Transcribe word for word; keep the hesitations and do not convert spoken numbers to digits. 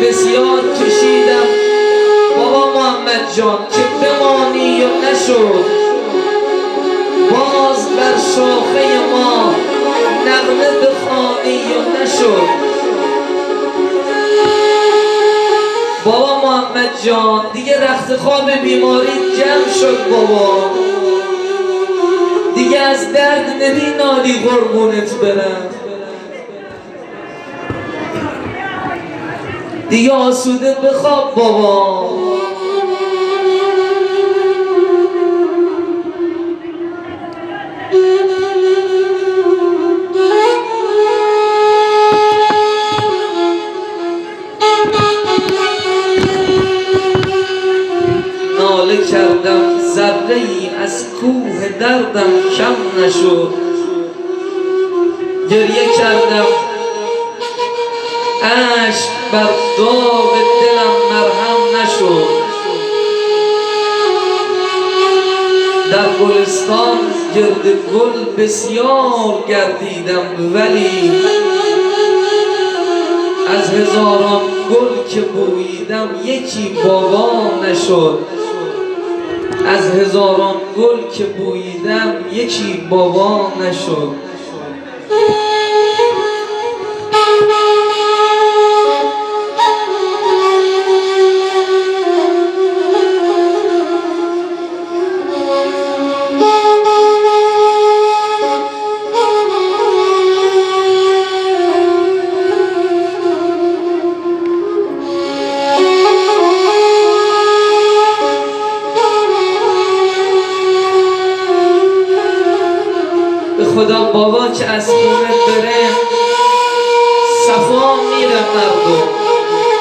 بسیار کشیدم بابا محمد جان که بمانی و نشد، باز بر شاخهٔ ما نغمه بخوانی و نشد. بابا محمد جان، دیگه رخت خواب بیماری جمع شد بابا، دیگه از درد نبینانی قربونت برم. دیگه آسوده بخواب بابا. ناله کردم ذره‌ای از کوه دردم کم نشد، گریه کردم اشک بر داغ دلم مرهم نشد. در گلستان گرد گل بسیار گردیدم، ولی از هزاران گل که بوییدم یکی بابا نشد. از هزاران گل که بوییدم یکی بابا نشد. به خدا بابا که از خونه بره، صفا می‌ره مردم.